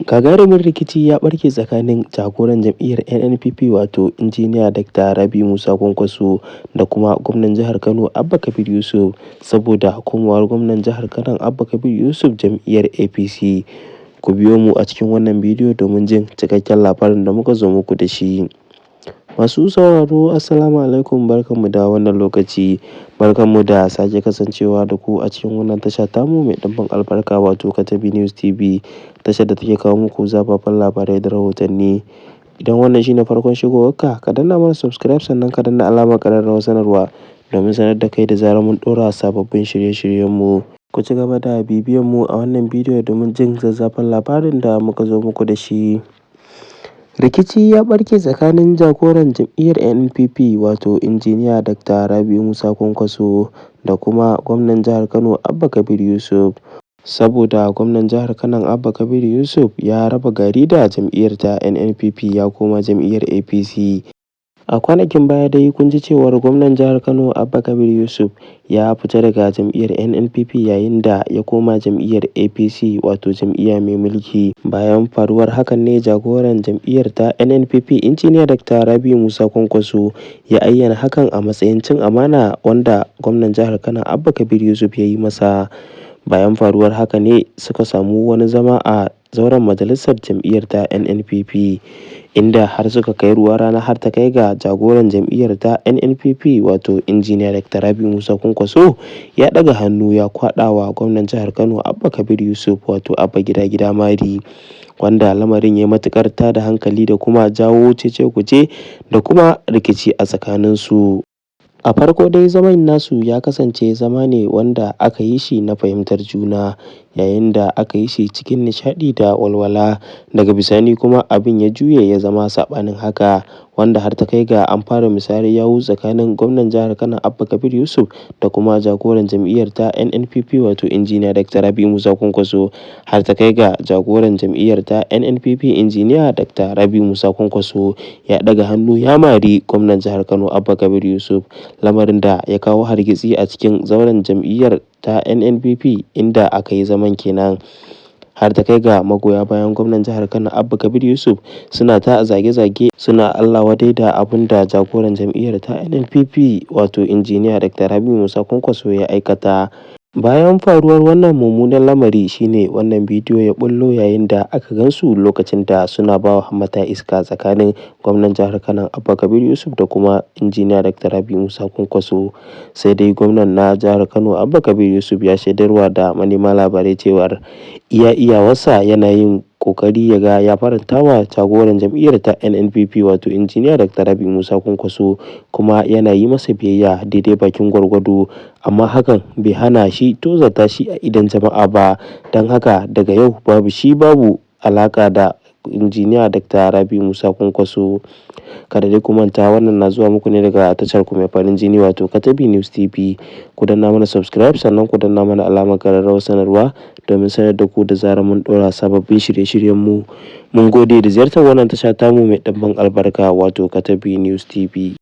Gagarumin rikici ya ɓarke tsakanin jagoran jam'iyyar NNPP, wato Injiniya Dr. Rabi'u Musa Kwankwaso, da kuma gwamnan jihar Kano Abba Kabir Yusuf, saboda komawar gwamnan jihar Kano Abba Kabir Yusuf jam'iyyar APC. Ku biyo mu a cikin wannan bidiyo domin jin cikakken labarin da muka zo muku da shi. Masu sauraro, Assalamu alaikum, barkanmu da wannan lokaci, barkanmu da sake kasancewa da ku a cikin wannan tasha tamu mai ɗimbin albarka, wato Katabi News TV, tashar da take kawo muku zafafan labarai da rahotanni. Idan wannan shine farkon shigowarka, ka danna mana subscribe, sannan ka danna alamar ƙararrawar sanarwa domin sanar da kai da zarar mun ɗora sababbin shirye-shiryenmu. Ku ci gaba da bibiyan mu a wannan bidiyo domin jin zazzafan labarin da muka zo muku da shi. Rikici ya ɓarke tsakanin jagoran jam'iyyar NNPP, wato Injiniya Dr. Rabi'u Musa Kwankwaso, da kuma gwamnan jihar Kano Abba Kabir Yusuf, saboda gwamnan jihar Kano Abba Kabir Yusuf ya raba gari da jam'iyyar ta NNPP ya koma jam'iyyar APC. A kwanakin baya dai kun ji cewar gwamnan jihar Kano Abba Kabir Yusuf ya fita daga jam'iyyar NNPP yayin da ya koma jam'iyyar APC, wato jam'iyya mai mulki. Bayan faruwar hakan ne jagoran jam'iyyar ta NNPP, Injiniya Dr. Rabi'u Musa Kwankwaso, ya ayyana hakan a matsayin cin amana wanda gwamnan jihar Kano Abba Kabir Yusuf ya yi masa. Bayan faruwar haka ne suka samu wani zama a zauren majalisar jam'iyyar ta NNPP, inda har suka kai ruwa rana, har ta kai ga jagoran jam'iyyar ta NNPP, wato Injiniya Dr. Rabi'u Musa Kwankwaso, ya ɗaga hannu ya kwaɗa wa gwamnan jihar Kano Abba Kabir Yusuf, wato Abba Gida Gida, mari, wanda lamarin ya matuƙar tada hankali da kuma jawo cece-kuce da kuma rikici a tsakaninsu. A farko dai zaman nasu ya kasance zama ne wanda aka yi shi na fahimtar juna, yayin da aka yi shi cikin nishaɗi da walwala. Daga bisani kuma abin ya juye ya zama saɓanin haka, wanda har ta kai ga an fara musayar yawu tsakanin gwamnan jihar Kano Abba Kabir Yusuf da kuma jagoran jam'iyyar ta NNPP, wato Injiniya Dr. Rabi'u Musa Kwankwaso, har ta kai ga jagoran jam'iyyar ta NNPP, Injiniya Dr. Rabi'u Musa Kwankwaso, ya ɗaga hannu ya mari gwamnan jihar Kano Abba Kabir Yusuf, lamarin da ya kawo hargitsi a cikin zauren jam'iyyar ta NNPP inda aka yi zaman kenan. Har ta kai ga magoya bayan gwamnan jihar Kano Abba Kabir Yusuf suna ta zage-zage, suna Allah wadai da abin da jagoran jam'iyyar ta NNPP, wato Injiniya Dr. Rabi'u Musa Kwankwaso, ya aikata. Bayan faruwar wannan mummunan lamari shine wannan bidiyo ya bullo, yayin da aka gansu lokacin da suna ba wa hammata iska tsakanin gwamnan jihar Kano Abba Kabir Yusuf da kuma Injiniya Dr. Rabi'u Musa Kwankwaso. Sai dai gwamnan na jihar Kano Abba Kabir Yusuf ya shaidarwa da manema labarai cewar iya iyawarsa yana yin kokari ya ga ya faranta wa jagoran jam'iyyar ta NNPP, wato Injiniya Dr. Rabi'u Musa Kwankwaso, kuma yana yi masa biyayya daidai bakin gwargwado, amma hakan bai hana shi tozarta shi a idon jama'a ba. Don haka daga yau babu shi babu alaka da Injiniya Dr. Rabi'u Musa Kwankwaso. Kada dai ku manta, wannan na zuwa muku ne daga tashar ku mai farin jini, wato Katabi News TV. Ku danna mana subscribe, sannan ku danna mana alamar ƙararrawar sanarwa domin sanar da ku da zarar mun ɗora sababbin shirye-shiryen mu. Mun gode da ziyartar wannan tasha tamu mai ɗimbin albarka, wato Katabi News TV.